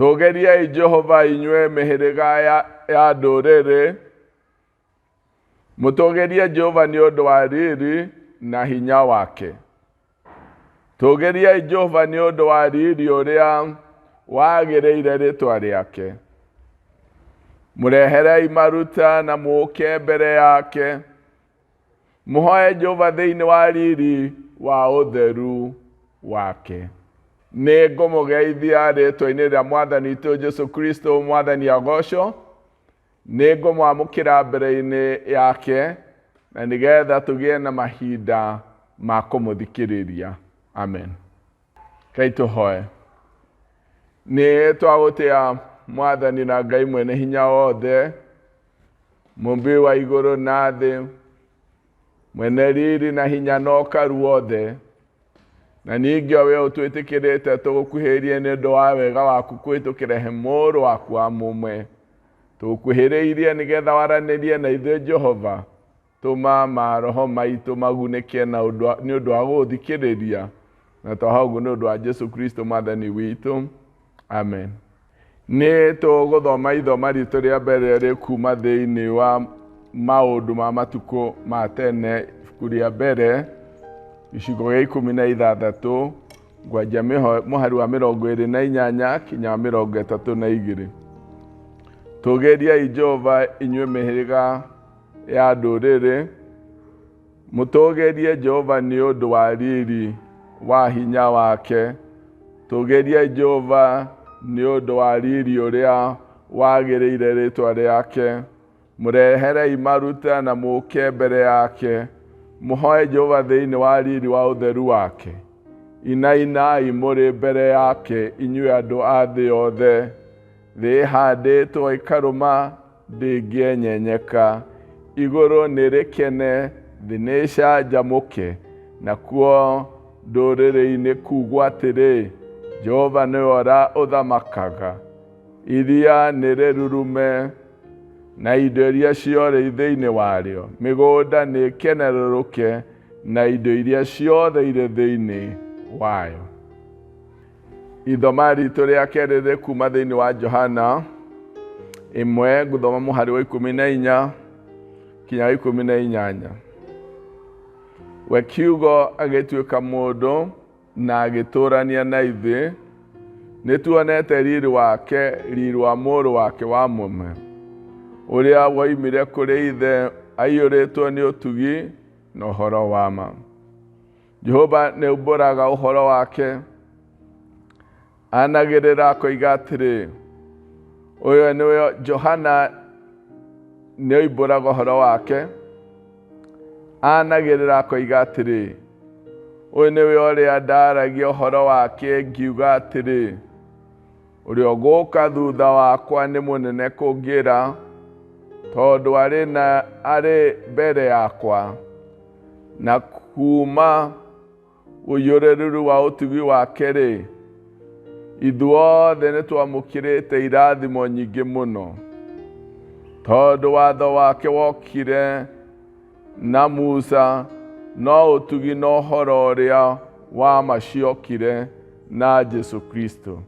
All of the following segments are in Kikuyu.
Tũgĩriai Jehova inyuĩ mĩhĩrĩga ya ndũrĩrĩ, mũtũgĩrie Jehova nĩ ũndũ wa riri na hinya wake. Tũgĩriai Jehova nĩ ũndũ wa riri ũrĩa wagĩrĩire rĩtwa rĩake. Mũreherei maruta na mũũke mbere yake. Mũhoe Jehova thĩinĩ wa riri wa ũtheru wake. Nĩ ngũmũgeithia rĩtwa-inĩ rĩa Mwathani witũ Jesu Kristo, Mwathani agocwo. Nĩ ngũmwamũkĩra mbere-inĩ yake na nĩgetha tũgĩe na mahinda ma kũmũthikĩrĩria. Amen. Kai tũhoe. Nĩ twagũtĩa Mwathani na Ngai mwene hinya wothe, mũmbi wa igũrũ na thĩ, mwene riri na hinya na ũkaru wothe. Na ningĩ o we ũtwĩtĩkĩrĩte tũgũkuhĩrĩrie nĩ ũndũ wa wega waku kũhĩtũkĩra he mũrũ waku wa mũmwe. Tũgũkuhĩrĩirie nĩgetha waranĩrie na ithuĩ Jehova. Tũma maroho maitũ magunĩke na nĩ ũndũ wa gũgũthikĩrĩria. Na twahoya ũguo nĩ ũndũ wa Jesu Kristo Mwathani witũ. Amen. Nĩ tũgũthoma ithoma ritũ rĩa mbere rĩ kuma thĩinĩ wa maũndũ ma matukũ ma tene, ibuku rĩa mbere gĩcigo gĩa 16, ngwanjia mũhari wa 28 kinya 32. Tũgĩriai Jehova inyuĩ mĩhĩrĩga ya ndũrĩrĩ, mũtũgĩrie Jehova nĩ ũndũ wa riri wa hinya wake. Tũgĩriai Jehova nĩ ũndũ wa riri ũrĩa wagĩrĩire rĩtwa rĩake. Mũreherei maruta na mũũke mbere yake. Mũhoe Jehova thĩinĩ wa riri wa ũtheru wake. Inainai mũrĩ mbere yake inyuĩ andũ a thĩ yothe. Thĩ ĩhandĩtwo ĩkarũma ndĩngĩenyenyeka. Igũrũ nĩ rĩkene, thĩ nĩ ĩcanjamũke, nakuo ndũrĩrĩ-inĩ kugwo atĩrĩ, Jehova nĩwe ũthamakaga. Iria nĩ rĩrurume na indo iria ciothe thĩinĩ warĩo. Mĩgũnda nĩ ĩkenerũrũke na indo iria ciothe irĩ thĩinĩ wayo. Ithoma ritũ rĩa kerĩ rĩ kuma thĩinĩ wa Johana 1, ngũthoma mũhari wa 14 kinya wa 18. We kiugo agĩtuĩka mũndũ na agĩtũrania na ithuĩ, nĩ tuonete riri wake, riri wa mũrũ wake wa mũmwe, ũrĩa woimire kũrĩ ithe aiyũrĩtwo nĩ ũtugi na ũhoro wa ma. Jehova nĩ aumbũraga ũhoro wake, anagĩrĩra akoiga atĩrĩ, ũyũ nĩwe Johana nĩ oimbũraga ũhoro wake, anagĩrĩra akoiga atĩrĩ, ũyũ nĩwe ũrĩa ndaragia ũhoro wake ngiuga atĩrĩ, ũrĩa ũgũka thutha wakwa nĩ mũnene kũngĩra, tondũ arĩ mbere yakwa, na kuma ũiyũrĩrĩru wa ũtugi wake rĩ, ithuothe nĩ twamũkĩrĩte irathimo nyingĩ mũno, tondũ watho wake wokire na Musa, no ũtugi na ũhoro ũrĩa wa ma ciokire na Jesu Kristo.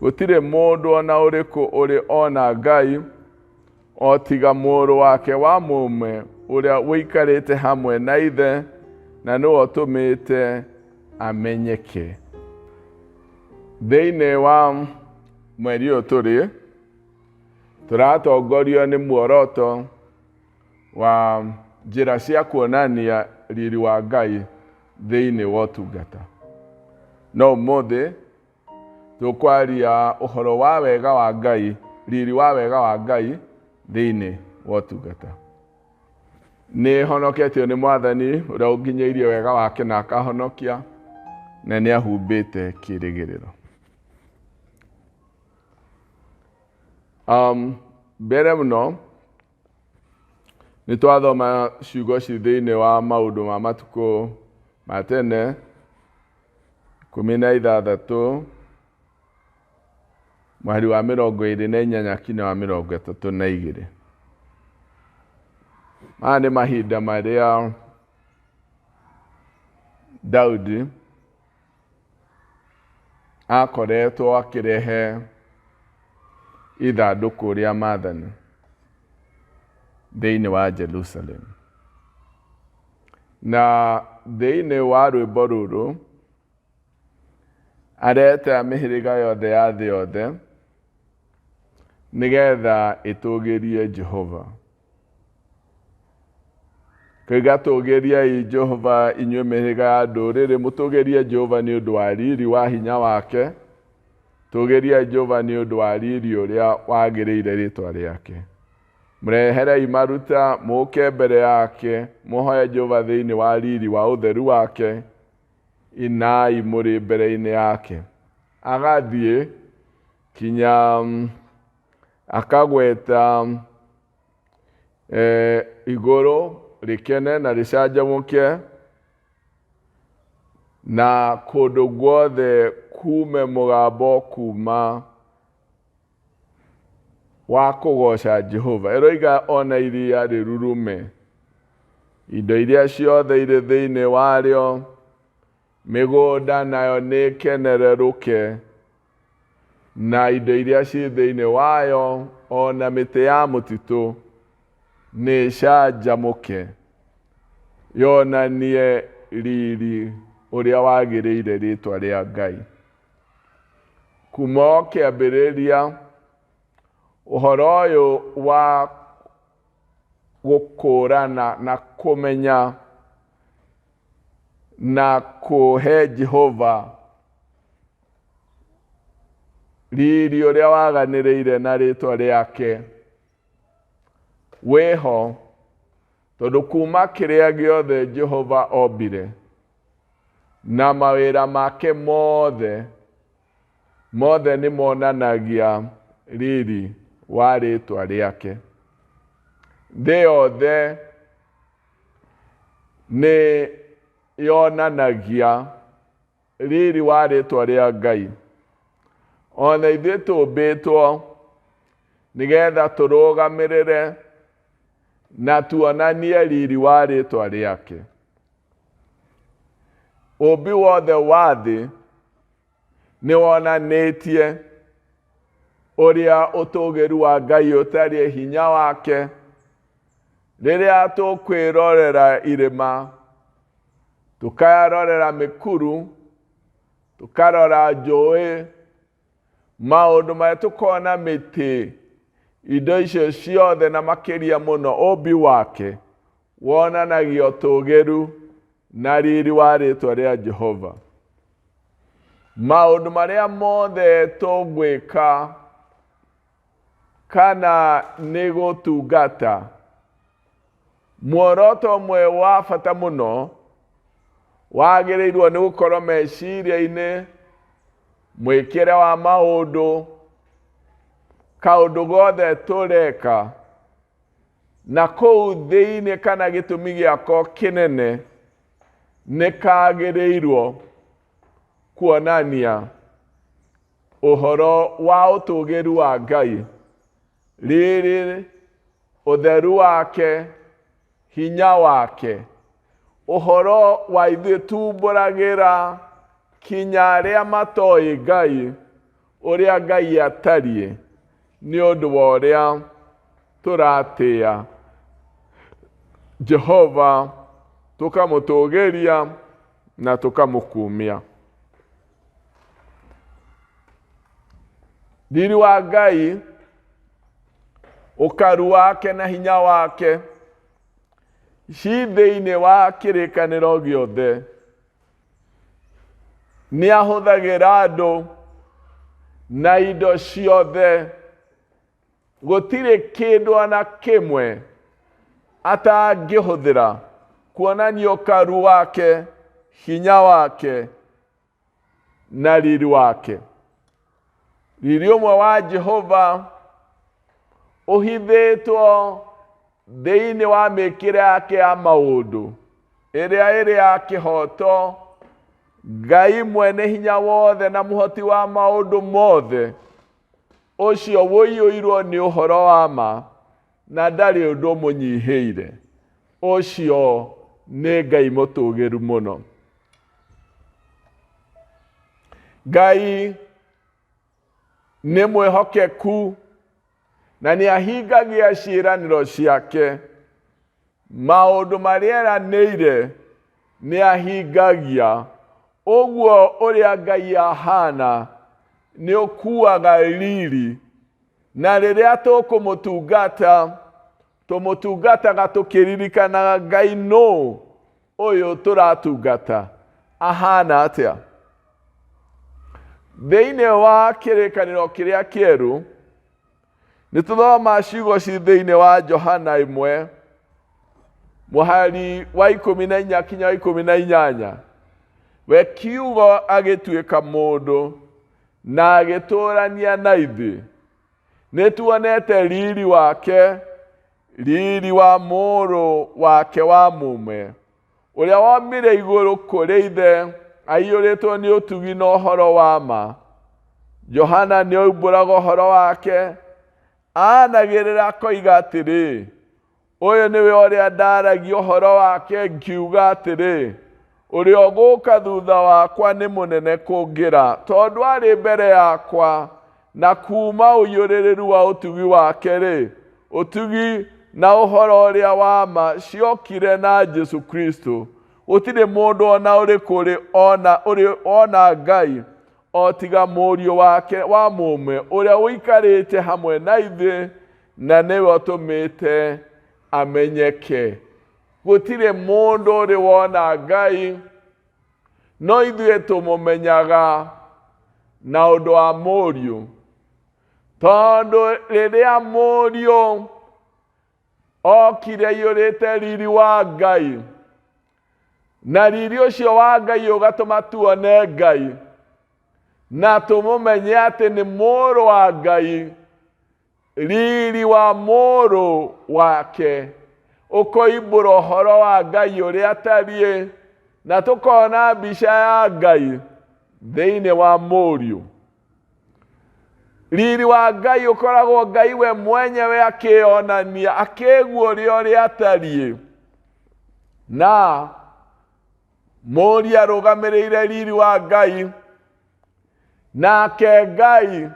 Gũtirĩ mũndũ ona ũrĩkũ ũrĩ ona Ngai, o tiga mũrũ wake wa mũmwe ũrĩa ũikarĩte hamwe na ithe, na nĩwe ũtũmĩte amenyeke. Thĩinĩ wa mweri ũyũ tũrĩ, tũratongorio nĩ muoroto wa njĩra cia kuonania riri wa Ngai thĩinĩ wa ũtungata. No ũmũthĩ tũkwaria ũhoro wa wega wa Ngai, riri wa wega wa Ngai thĩinĩ wa ũtungata. Nĩ honoketio nĩ Mwathani ũrĩa ũnginyĩirie wega wake na akahonokia, na nĩ ahumbĩte kĩĩrĩgĩrĩro. Mbere mũno nĩ twathoma ciugo ci thĩinĩ wa maũndũ ma matukũ ma tene 16 mũhari wa 28 kinya wa 32. Maya nĩ mahinda marĩa Daudi akoretwo akĩrehe ithandũkũ rĩa maathani thĩinĩ wa Jerusalem. Na thĩinĩ wa rwĩmbo rũrũ areta mĩhĩrĩga yothe ya thĩ yothe nĩgetha ĩtũgĩrie Jehova. Koiga tũgĩriai Jehova inyuĩ mĩhĩrĩga ya ndũrĩrĩ, mũtũgĩrie Jehova nĩ ũndũ wa riri wa hinya wake, tũgĩriai Jehova nĩ ũndũ wa riri ũrĩa wagĩrĩire rĩtwa rĩake. Mũreherei maruta, mũke mbere yake, mũhoe Jehova thĩinĩ wa riri wa ũtheru wake, inai mũrĩ mbere-inĩ yake. Agathiĩ kinya akagweta igũrũ rĩkene na rĩcanjamũke na kũndũ guothe kume mũgambo kuma wa kũgoca Jehova. Ĩroiga ona iria rĩrurume, indo iria ciothe irĩ thĩinĩ warĩo, mĩgũnda nayo nĩ ĩkenererũke, na indo iria ciĩ thĩinĩ wayo, ona mĩtĩ ya mũtitũ nĩ ĩcanjamũke, yonanie riri ũrĩa wagĩrĩire rĩtwa rĩa Ngai. Kuma o kĩambĩrĩria, ũhoro ũyũ wa gũkũrana na kũmenya na kũhe Jehova riri ũrĩa waganĩrĩire na rĩtwa rĩake wĩho, tondũ kuma kĩrĩa gĩothe Jehova ombire na mawĩra make mothe, mothe nĩ monanagia riri wa rĩtwa rĩake. Thĩ yothe nĩ yonanagia riri wa rĩtwa rĩa Ngai. Ona ithuĩ tũmbĩtwo nĩgetha tũrũgamĩrĩre na tuonanie riri wa rĩtwa rĩake. Ũmbi wothe wa thĩ nĩ wonanĩtie ũrĩa ũtũgĩru wa Ngai ũtariĩ, hinya wake. Rĩrĩa tũkwĩrorera irĩma, tũkarorera mĩkuru, tũkarora njũĩ, maũndũ marĩa tũkona mĩtĩ, indo icio ciothe na makĩria mũno ũmbi wake wonanagia ũtũgĩru na riri wa rĩtwa rĩa Jehova. Maũndũ marĩa mothe tũgwĩka kana nĩ gũtungata, muoroto ũmwe wa bata mũno wagĩrĩirwo nĩ gũkorwo meciria-inĩ, mwĩkĩre wa maũndũ, kaũndũ gothe tũreka, na kũu thĩinĩ kana gĩtũmi gĩako kĩnene nĩ kagĩrĩirwo kuonania ũhoro wa ũtũgĩru wa Ngai, riri, ũtheru wake, hinya wake, ũhoro wa ithuĩ tumbũragĩra kinya arĩa matoĩ Ngai ũrĩa Ngai atariĩ nĩ ũndũ wa ũrĩa tũratĩĩa Jehova, tũkamũtũgĩria na tũkamũkumia. Riri wa Ngai, ũkaru wake na hinya wake ci thĩinĩ wa kĩrĩkanĩro gĩothe. Nĩ ahũthagĩra andũ na indo ciothe, gũtirĩ kĩndũ ona kĩmwe atangĩhũthĩra kuonania ũkaru wake, hinya wake na riri wake. Riri ũmwe wa Jehova ũhithĩtwo thĩinĩ wa mĩkĩre yake ya maũndũ ĩrĩa ĩrĩ ya kĩhoto. Ngai mwene hinya wothe na mũhoti wa maũndũ mothe, ũcio ũiyũirwo nĩ ũhoro wa ma na ndarĩ ũndũ ũmũnyihĩire, ũcio nĩ Ngai mũtũgĩru mũno. Ngai nĩ mwĩhokeku. Na nĩ ahingagia ciĩranĩro ciake. Maũndũ marĩa eranĩire nĩ ahingagia. Ũguo ũrĩa Ngai ahana nĩ ũkuaga riri. Na rĩrĩa tũkũmũtungata, tũmũtungataga tũkĩririkanaga Ngai nũ ũyũ tũratungata ahana atĩa. Thĩinĩ wa kĩrĩkanĩro kĩrĩa kĩerũ, nĩ tũthoma ciugo ci thĩinĩ wa Johana 1 mũhari wa 14 kinya wa 18. We kiugo agĩtuĩka mũndũ na agĩtũũrania na ithuĩ. Nĩ tuonete riri wake, riri wa mũrũ wake wa mũmwe, ũrĩa womire igũrũ kũrĩ ithe, aiyũrĩtwo nĩ ũtugi na ũhoro wa ma. Johana nĩ oimbũraga ũhoro wake, anagĩrĩra akoiga atĩrĩ, ũyũ nĩwe ũrĩa ndaragia ũhoro wake ngiuga atĩrĩ, ũrĩa ũgũka thutha wakwa nĩ mũnene kũngĩra, tondũ arĩ mbere yakwa, na kuma ũiyũrĩrĩru wa ũtugi wake-rĩ, ũtugi na ũhoro ũrĩa wa ma ciokire na Jesu Kristo. Gũtirĩ mũndũ ona ũrĩkũ ũrĩ ona ũrĩ ona Ngai o tiga mũriũ wake wa mũmwe ũrĩa ũikarĩte hamwe na ithuĩ na nĩwe ũtũmĩte amenyeke. Gũtirĩ mũndũ ũrĩ wona Ngai, no ithuĩ tũmũmenyaga na ũndũ wa mũriũ, tondũ rĩrĩa mũriũ okire aiyũrĩte riri wa Ngai, na riri ũcio wa Ngai ũgatũma tuone Ngai na tũmũmenye atĩ nĩ mũrũ wa Ngai, riri wa mũrũ wake ũkoimbũra ũhoro wa Ngai ũrĩa atariĩ, na tũkona mbica ya Ngai thĩinĩ wa mũriũ. Riri wa Ngai ũkoragwo Ngai we mwenyewe akĩyonania, akĩguũria ũrĩa atariĩ, na mũriũ arũgamĩrĩire riri wa Ngai, nake Ngai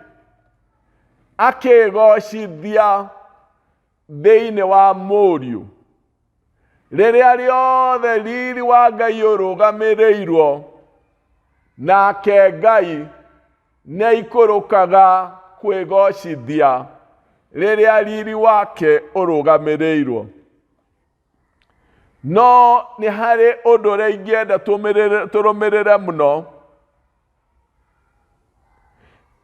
akĩgocithia thĩinĩ wa mũriũ. Rĩrĩa rĩothe riri wa Ngai ũrũgamĩrĩirwo, nake Ngai nĩ aikũrũkaga kwĩgocithia rĩrĩa riri wake ũrũgamĩrĩirwo. No nĩ harĩ ũndũ ũrĩa ingĩenda tũrũmĩrĩre mũno,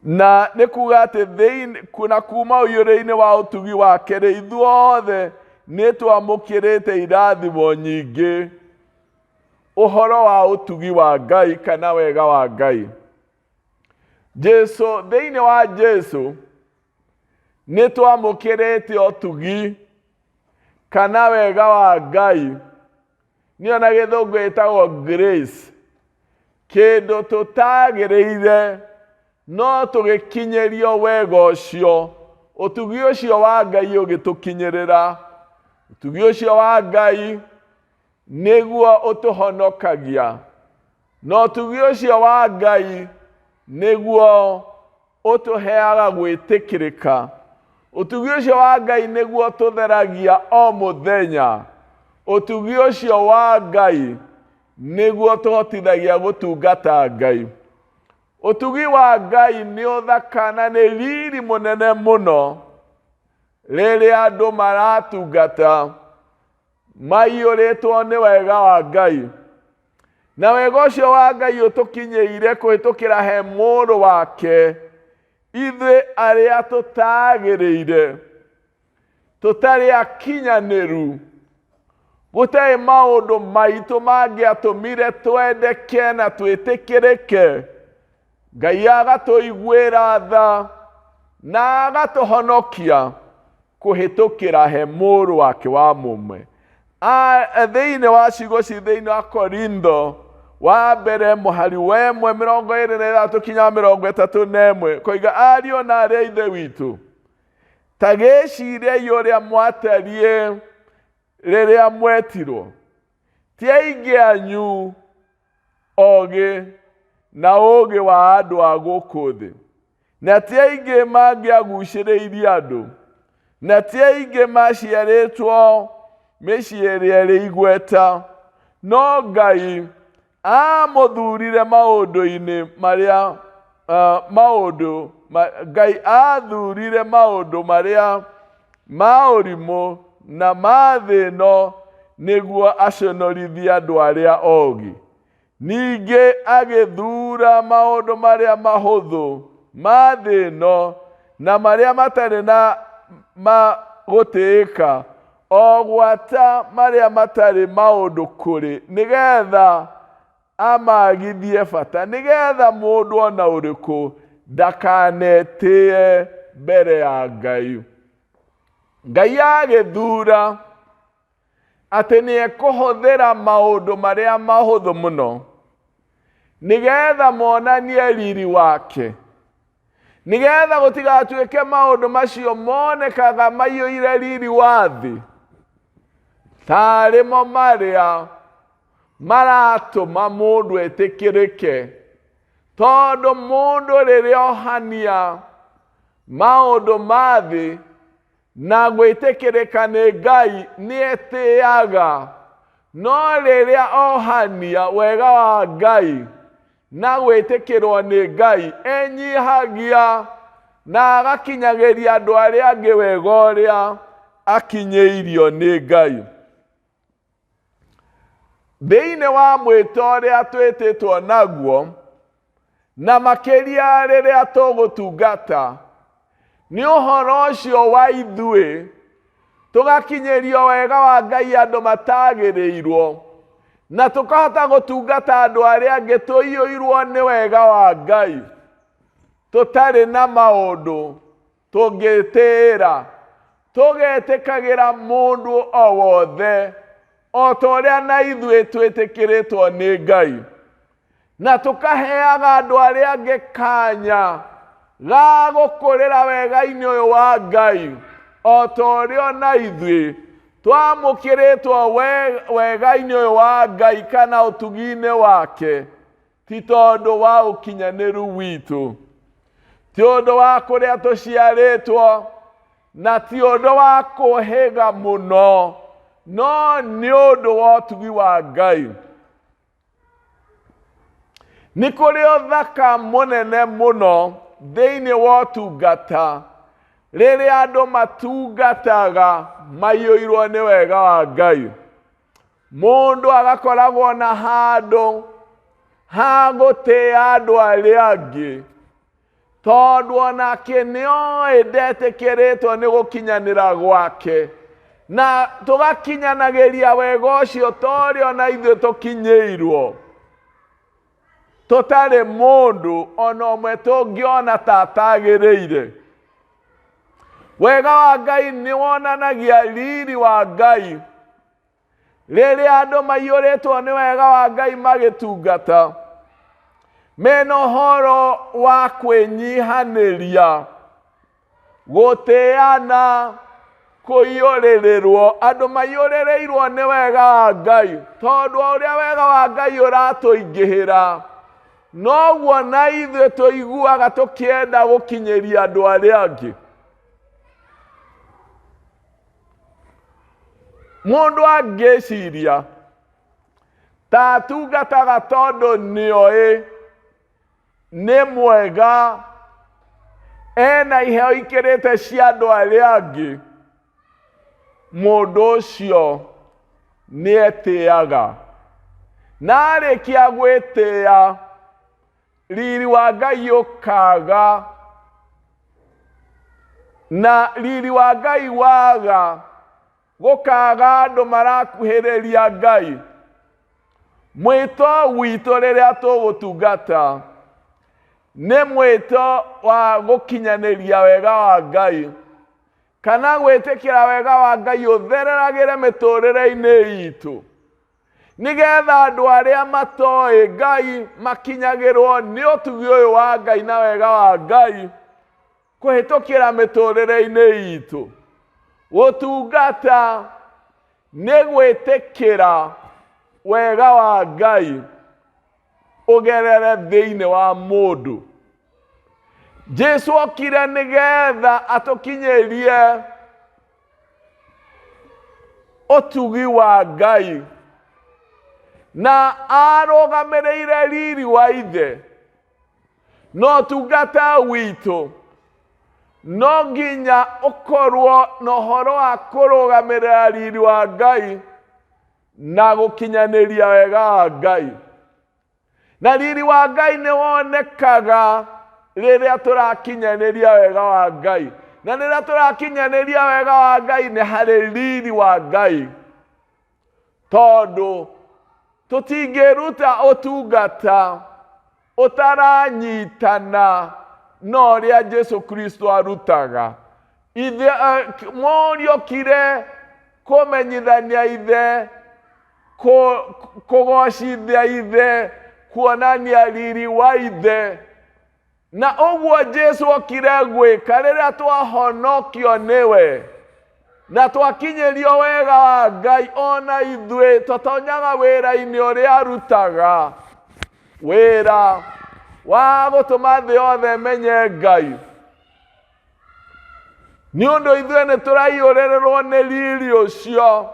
na nĩ kuga atĩ thĩinĩ na kuma ũiyũrĩ-inĩ wa ũtugi wake rĩ, ithuothe nĩ twamũkĩrĩte irathimo nyingĩ ũhoro wa ũtugi wa Ngai kana wega wa Ngai. Jesu, thĩinĩ wa Jesu nĩ twamũkĩrĩte ũtugi kana wega wa Ngai, nĩyo na gĩthũngũ ĩtagwo grace, kĩndũ tũtagĩrĩire no tũgĩkinyĩrio wega ũcio, ũtugi ũcio wa Ngai ũgĩtũkinyĩrĩra. Ũtugi ũcio wa Ngai nĩguo ũtũhonokagia, na ũtugi ũcio wa Ngai nĩguo ũtũheaga gwĩtĩkĩrĩka. Ũtugi ũcio wa Ngai nĩguo tũtheragia o mũthenya. Ũtugi ũcio wa Ngai nĩguo tũhotithagia gũtungata Ngai. Ũtugi wa Ngai nĩ ũthaka na nĩ riri mũnene mũno rĩrĩa andũ maratungata maiyũrĩtwo nĩ wega wa Ngai. Na wega ũcio wa Ngai ũtũkinyĩire kũhĩtũkĩra he mũrũ wake, ithuĩ arĩa tũtagĩrĩire, tũtarĩ akinyanĩru, gũtarĩ maũndũ maitũ mangĩatũmire twendeke na twĩtĩkĩrĩke, Ngai agatũiguĩra tha na agatũhonokia kũhĩtũkĩra he mũrũ wake wa mũmwe. Thĩinĩ wa ciugo ci thĩinĩ wa Korintho wa mbere mũhari wa 1 23 kinya 31, koiga ariũ na arĩa ithe witũ, ta gĩciriei ũrĩa mwatariĩ rĩrĩa mwetirwo. Ti aingĩ anyu ogĩ na ũũgĩ wa andũ a gũkũ thĩ, na ti aingĩ mangĩagucĩrĩirie andũ. Na ti aingĩ maciarĩtwo mĩciĩ ĩrĩa ĩrĩ igweta, no Ngai aamũthurire maũndũ-inĩ marĩa maũndũ Ngai aathurire maũndũ marĩa ma ũrimũ na ma thĩ ĩno nĩguo aconorithie andũ arĩa ogĩ. Ningĩ agĩthuura maũndũ marĩa mahũthũ ma thĩ ĩno na marĩa matarĩ na ma gũtĩĩka, o gwata marĩa matarĩ maũndũ kũrĩ, nĩgetha amagithie bata, nĩgetha mũndũ o na ũrĩkũ ndakanetĩe mbere ya Ngai. Ngai agĩthuura atĩ nĩ ekũhũthĩra maũndũ marĩa mahũthũ mũno nĩgetha monanie riri wake, nĩgetha gũtigatuĩke maũndũ macio monekaga maiyũire riri wa thĩ tarĩ mo marĩa maratũma mũndũ etĩkĩrĩke, tondũ mũndũ rĩrĩa ohania maũndũ ma thĩ na gwĩtĩkĩrĩka nĩ Ngai nĩ etĩaga, no rĩrĩa ohania wega wa Ngai na gwĩtĩkĩrwo nĩ Ngai enyihagia na agakinyagĩria andũ arĩa angĩ wega ũrĩa akinyĩirio nĩ Ngai. Thĩinĩ wa mwĩto ũrĩa twĩtĩtwo naguo, na makĩria rĩrĩa tũgũtungata, nĩ ũhoro ũcio wa ithuĩ tũgakinyĩrio wega wa Ngai andũ matagĩrĩirwo, na tũkahota gũtungata andũ arĩa angĩ tũiyũirwo nĩ wega wa Ngai, tũtarĩ na maũndũ tũngĩtĩĩra, tũgetĩkagĩra mũndũ o wothe o ta ũrĩa na ithuĩ twĩtĩkĩrĩtwo nĩ Ngai, na tũkaheaga andũ arĩa angĩ kanya ga gũkũrĩra wega-inĩ ũyũ wa Ngai o ta ũrĩa o na ithuĩ twamũkĩrĩtwo wega-inĩ ũyũ wa Ngai kana ũtugi-inĩ wake, ti tondũ wa ũkinyanĩru witũ, ti ũndũ wa kũrĩa tũciarĩtwo, na ti ũndũ wa kũhĩga mũno, no nĩ ũndũ wa ũtugi wa Ngai. Nĩ kũrĩ ũthaka mũnene mũno thĩinĩ wa ũtungata rĩrĩa andũ matungataga maiyũirwo nĩ wega wa Ngai. Mũndũ agakoragwo na handũ ha gũtĩa andũ arĩa angĩ, tondũ onake nĩoĩ ndetĩkĩrĩtwo nĩ gũkinyanĩra gwake, na tũgakinyanagĩria wega ũcio ta ũrĩa ona ithuĩ tũkinyĩirwo, tũtarĩ mũndũ ona ũmwe tũngĩona ta atagĩrĩire. Wega wa Ngai nĩ wonanagia riri wa Ngai. Rĩrĩa andũ maiyũrĩtwo nĩ wega wa Ngai magĩtungata, mena ũhoro wa kwĩnyihanĩria, gũtĩana, kũiyũrĩrĩrwo. Andũ maiyũrĩrĩirwo nĩ wega wa Ngai, tondũ o ũrĩa wega wa Ngai ũratũingĩhĩra, noguo na ithuĩ tũiguaga tũkĩenda gũkinyĩria andũ arĩa angĩ. Mũndũ angĩciria ta atungataga tondũ nĩoĩ nĩ mwega, ena iheo ikĩrĩte cia andũ arĩa angĩ, mũndũ ũcio nĩetĩaga. Na arĩkia gwĩtĩa, riri wa Ngai ũkaga, na riri wa Ngai waga, gũkaga andũ marakuhĩrĩria Ngai. Mwĩto witũ rĩrĩa tũgũtungata nĩ mwĩto wa gũkinyanĩria wega wa Ngai, kana gwĩtĩkĩra wega wa Ngai ũthereragĩre mĩtũrĩre-inĩ itũ, nĩgetha andũ arĩa matoĩ Ngai makinyagĩrwo nĩ ũtugi ũyũ wa Ngai na wega wa Ngai kũhĩtũkĩra mĩtũrĩre-inĩ itũ. Gũtungata nĩ gwĩtĩkĩra wega wa Ngai ũgerere thĩinĩ wa mũndũ. Jesu okire nĩgetha atũkinyĩrie Ũtugi wa Ngai na arũgamĩrĩire riri wa ithe. No ũtungata witũ no nginya ũkorwo na ũhoro wa kũrũgamĩrĩra riri wa Ngai na gũkinyanĩria wega wa Ngai. Na riri wa Ngai nĩ wonekaga rĩrĩa tũrakinyanĩria wega wa Ngai. Na rĩrĩa tũrakinyanĩria wega wa Ngai nĩ harĩ riri wa Ngai. Tondũ tũtingĩruta ũtungata ũtaranyitana na ũrĩa Jesu Kristo arutaga. Ithe mũriũkire kũmenyithania ithe kũgocithia ithe, kuonania riri wa ithe. Na ũguo Jesu okire gwĩka rĩrĩa twahonokio nĩwe na twakinyĩrio wega wa Ngai, ona ithuĩ tũtonyaga wĩra-inĩ ũrĩa arutaga, wĩra wa gũtũma thĩ yothe ĩmenye Ngai. Nĩ ũndũ ithuĩ nĩ tũraiyũrĩrĩrwo nĩ riri ũcio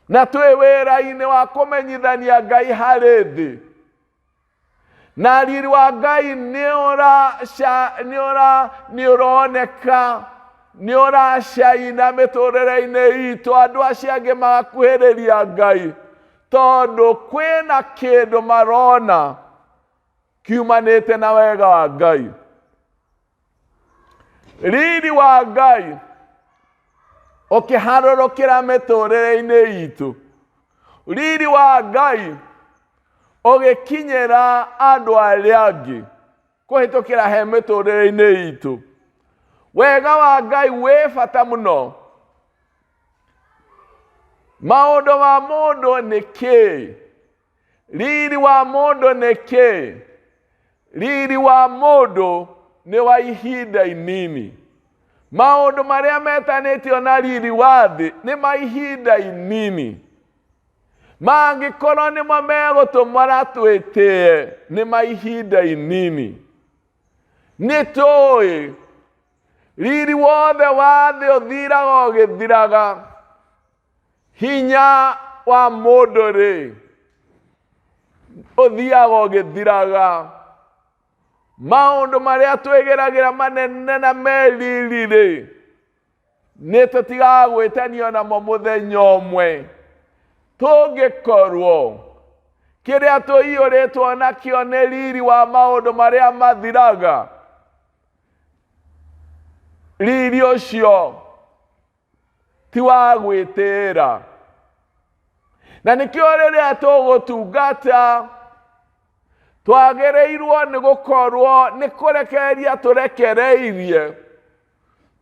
na twĩ wĩra-inĩ wa kũmenyithania Ngai harĩ thĩ. Na riri wa Ngai nĩ ũroneka, nĩ ũracaina mĩtũrĩre-inĩ itũ, andũ acio angĩ magakuhĩrĩria Ngai tondũ kwĩna kĩndũ marona kiumanĩte na wega wa Ngai. Riri wa Ngai ũkĩharũrũkĩra mĩtũrĩre-inĩ itũ, riri wa Ngai ũgĩkinyĩra andũ arĩa angĩ kũhĩtũkĩra he mĩtũrĩre-inĩ itũ. Wega wa Ngai wĩ bata mũno. Maũndũ ma mũndũ nĩ kĩĩ? Riri wa mũndũ nĩ kĩĩ? Riri wa mũndũ nĩ wa ihinda inini. Maũndũ marĩa metanĩtio na riri wa thĩ nĩ ma ihinda inini. Mangĩkorwo nĩmo megũtũmara twĩtĩe, nĩ ma ihinda inini. Nĩ tũĩ riri wothe wa thĩ ũthiraga ũgĩthiraga. Hinya wa mũndũ rĩ ũthiaga ũgĩthiraga. Maũndũ marĩa twĩgeragĩra manene na meriri rĩ, nĩ tũtigaga gwĩtanio namo mũthenya ũmwe. Tũngĩkorwo kĩrĩa tũiyũrĩtwo nakĩo nĩ riri wa maũndũ marĩa mathiraga, riri ũcio ti wa gwĩtĩĩra. Na nĩkĩo rĩrĩa tũgũtungata twagĩrĩirwo nĩ gũkorwo nĩ kũrekereria tũrekereirie,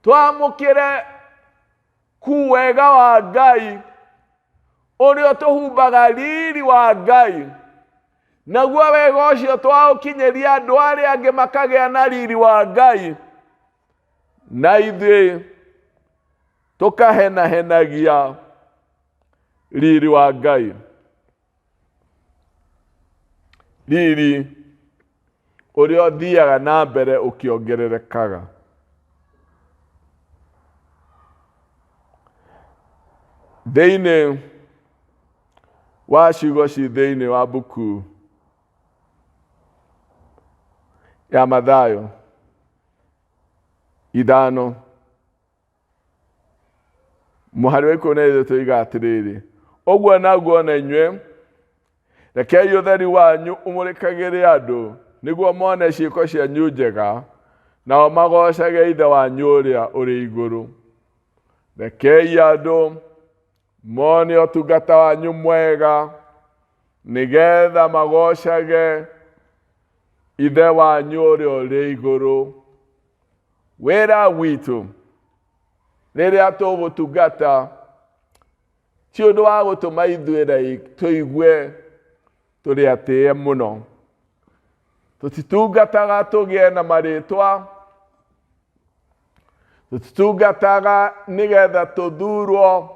twamũkĩre ku wega wa Ngai ũrĩa ũtũhumbaga riri wa Ngai, naguo wega ũcio twaũkinyĩria andũ arĩa angĩ makagĩa na riri wa Ngai, na ithuĩ tũkahenahenagia riri wa Ngai. Riri ũrĩa ũthiaga na mbere ũkĩongererekaga. Thĩinĩ wa ciugo ci thĩinĩ wa mbuku ya Mathayo 5 mũhari wa 13 iga atĩrĩrĩ, ũguo naguo na inyuĩ rekei ũtheri wanyu ũmũrĩkagĩre andũ, nĩguo mone ciĩko cianyu njega, nao magoocage Ithe wanyu ũrĩa ũrĩ igũrũ. Rekei andũ mone ũtungata wanyu mwega, nĩgetha magoocage Ithe wanyu ũrĩa ũrĩ igũrũ. Wĩra witũ rĩrĩa tũgũtungata ti ũndũ wa gũtũma ithuĩ tũigue tũrĩ atĩe mũno. Tũtitungataga tũgĩe na marĩtwa, tũtitungataga nĩgetha tũthurwo,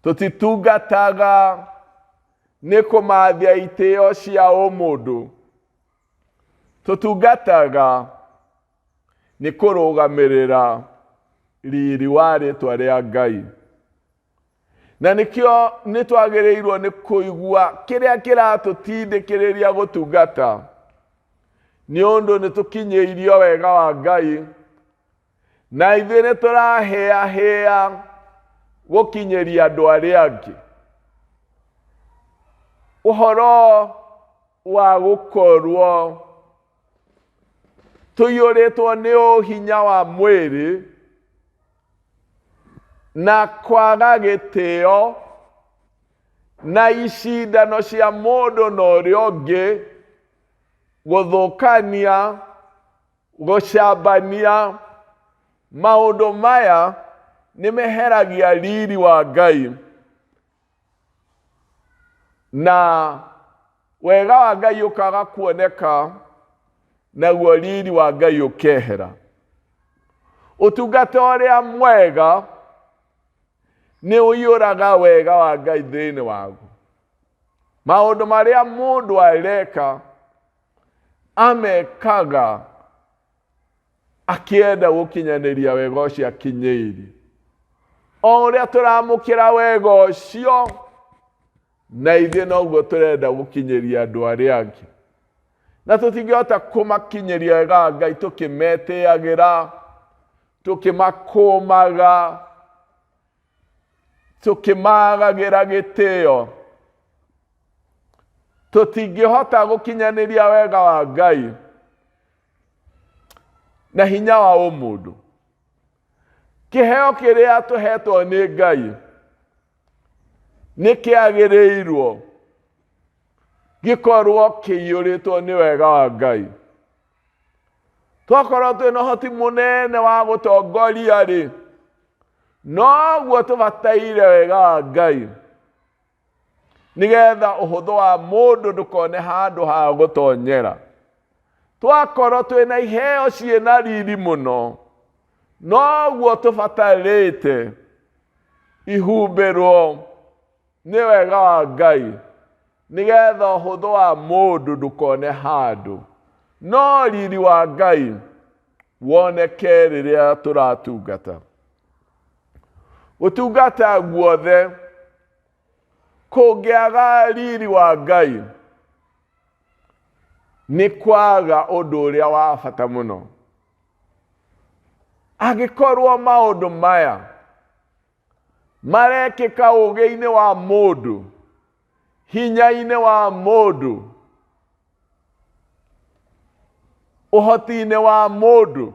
tũtitungataga nĩ kũmathia itĩo cia ũmũndũ. Tũtungataga nĩ kũrũgamĩrĩra riri wa rĩtwa rĩa Ngai. Na nĩkĩo nĩ twagĩrĩirwo nĩ kũigua kĩrĩa kĩratũtindĩkĩrĩria gũtungata, nĩ ũndũ nĩ tũkinyĩirio wega wa Ngai, na ithuĩ nĩ tũrahĩahĩa gũkinyĩria andũ arĩa angĩ ũhoro wa gũkorwo tũiyũrĩtwo nĩ ũhinya wa mwĩrĩ na kwaga gĩtĩo na icindano cia mũndũ na ũrĩa ũngĩ, gũthũkania, gũcambania, maũndũ maya nĩ meheragia riri wa Ngai na wega wa Ngai ũkaga kuoneka, naguo riri wa Ngai ũkehera. Ũtungata ũrĩa mwega nĩ ũiyũraga wega wa Ngai thĩinĩ waguo. Maũndũ marĩa mũndũ areka amekaga akĩenda gũkinyanĩria wega ũcio akinyĩirie. O ũrĩa tũramũkĩra wega ũcio, na ithuĩ noguo tũrenda gũkinyĩria andũ arĩa angĩ. Na tũtingĩhota kũmakinyĩria wega wa Ngai tũkĩmetĩagĩra, tũkĩmakũmaga, tũkĩmagagĩra gĩtĩo. Tũtingĩhota gũkinyanĩria wega wa Ngai na hinya wa ũmũndũ. Kĩheo kĩrĩa tũhetwo nĩ Ngai nĩ kĩagĩrĩirwo gĩkorwo kĩiyũrĩtwo nĩ wega wa Ngai. Twakorwo twĩna ũhoti mũnene wa gũtongoria rĩ, noguo tũbataire wega wa Ngai, nĩgetha ũhũthũ wa mũndũ ndũkone handũ ha gũtonyera. Twakorwo twĩna iheo ciĩna riri mũno, noguo tũbatarĩte ihumbĩrwo nĩ wega wa Ngai, nĩgetha ũhũthũ wa mũndũ ndũkone handũ, no riri wa Ngai woneke rĩrĩa tũratungata. Gũtungata guothe kũngĩaga riri wa Ngai nĩ kwaga ũndũ ũrĩa wa bata mũno. Angĩkorwo maũndũ maya marekĩka ũũgĩ-inĩ wa mũndũ, hinya-inĩ wa mũndũ, ũhoti-inĩ wa mũndũ,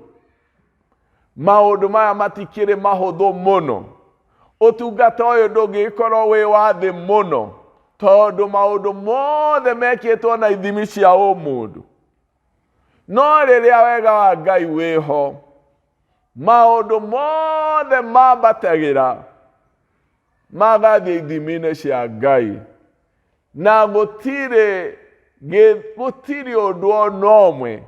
maũndũ maya matikĩrĩ mahũthũ mũno. Ũtungata ũyũ ndũngĩgĩkorwo wĩ wa thĩ mũno, tondũ maũndũ mothe mekĩtwo na ithimi cia ũmũndũ. No rĩrĩa wega wa Ngai wĩho, maũndũ mothe mambatagĩra magathiĩ ithimi-inĩ cia Ngai, na gũtirĩ ũndũ ona ũmwe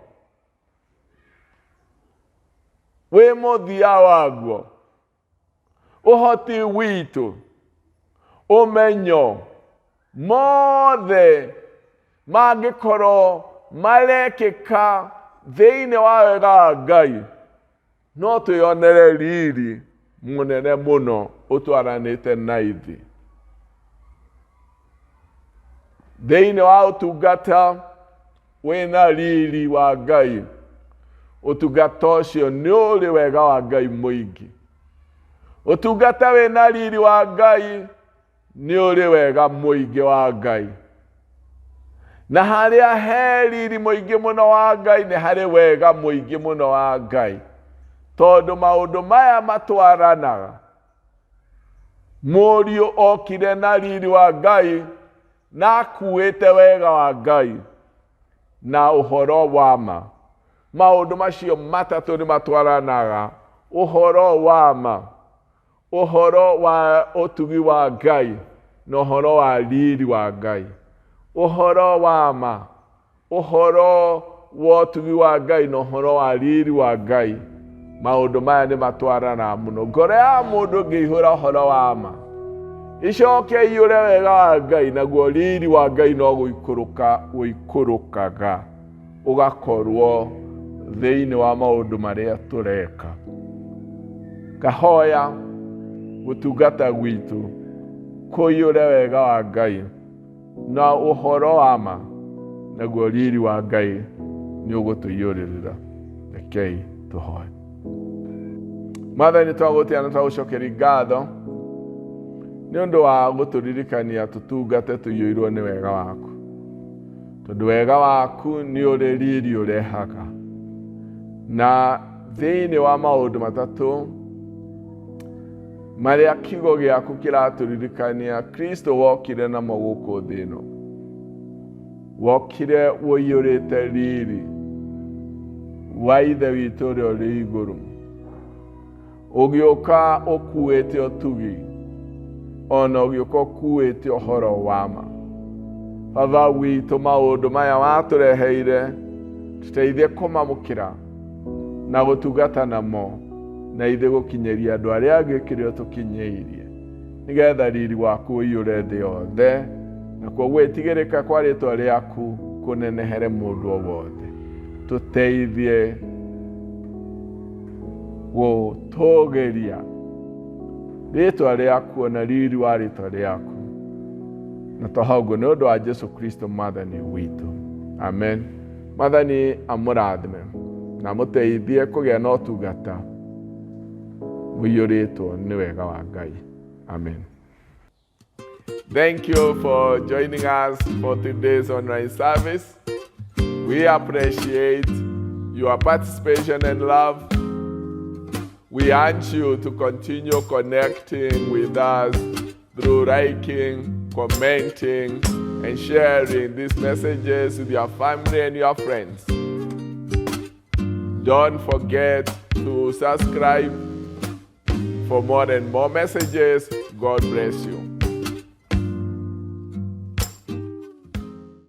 wĩ mũthia waguo. Ũhoti witũ, ũmenyo, mothe mangĩkorwo marekĩka thĩinĩ wa wega wa Ngai, no twĩyonere riri mũnene mũno ũtwaranĩte na ithuĩ. Thĩinĩ wa ũtungata wĩna riri wa Ngai, ũtungata ũcio nĩ ũrĩ wega wa Ngai mũingĩ. Ũtungata wĩna riri wa Ngai nĩ ũrĩ wega mũingĩ wa Ngai. Na harĩa he riri mũingĩ mũno wa Ngai nĩ harĩ wega mũingĩ mũno wa Ngai, tondũ maũndũ maya matwaranaga. Mũriũ okire na riri wa Ngai na akuĩte wega wa Ngai na ũhoro wa ma. Maũndũ macio matatũ nĩ matwaranaga: ũhoro wa ma, ũhoro wa ũtugi wa Ngai, na ũhoro wa riri wa Ngai. Ũhoro wa ma, ũhoro wa ũtugi wa Ngai, na ũhoro wa riri wa Ngai. Maũndũ maya nĩ matwaranaga mũno. Ngoro ya mũndũ ĩngĩihũra ũhoro wa ma, icoke iyũre wega wa Ngai, naguo riri wa Ngai no gũikũrũka ũikũrũkaga ũgakorwo thĩinĩ wa maũndũ marĩa tũreka. Ngahoya gũtungata gwitũ kũiyũre wega wa Ngai na ũhoro wa ma, naguo riri wa Ngai nĩ ũgũtũiyũrĩrĩra. Rekei tũhoe. Mwathani, twagũtĩa na twagũcokeria ngatho nĩ ũndũ wa gũtũririkania tũtungate tũiyũirwo nĩ wega waku, tondũ wega waku nĩ ũrĩ riri ũrehaga. Na thĩinĩ wa maũndũ matatũ marĩa kiugo gĩaku kĩratũririkania Kristo wokire namo gũkũ thĩ ĩno, wokire ũiyũrĩte riri wa Ithe witũ ũrĩa ũrĩ igũrũ, ũgĩũka ũkuĩte ũtugi, ona ũgĩũka ũkuĩte ũhoro wa ma. Baba witũ, maũndũ maya watũreheire tũteithie kũmamũkĩra na gũtungata namo, na ithuĩ gũkinyĩria andũ arĩa angĩ kĩrĩa tũkinyĩirie, nĩgetha riri waku ũiyũre thĩ yothe, nakuo gwĩtigĩrĩka kwa rĩtwa rĩaku kũnenehere mũndũ o wothe. Tũteithie gũtũgĩria rĩtwa rĩaku na riri wa rĩtwa rĩaku, na twahoya ũguo nĩ ũndũ wa Jesu Kristo Mwathani witũ, amen. Mwathani amũrathime na amũteithie kũgĩa na ũtungata mũiyũrĩtwo nĩ wega wa Ngai. Amen. Thank you for joining us for today's online service. We appreciate your participation and love. We urge you to continue connecting with us through liking, commenting, and sharing these messages with your family and your friends. Don't forget to subscribe for more and more messages. God bless you.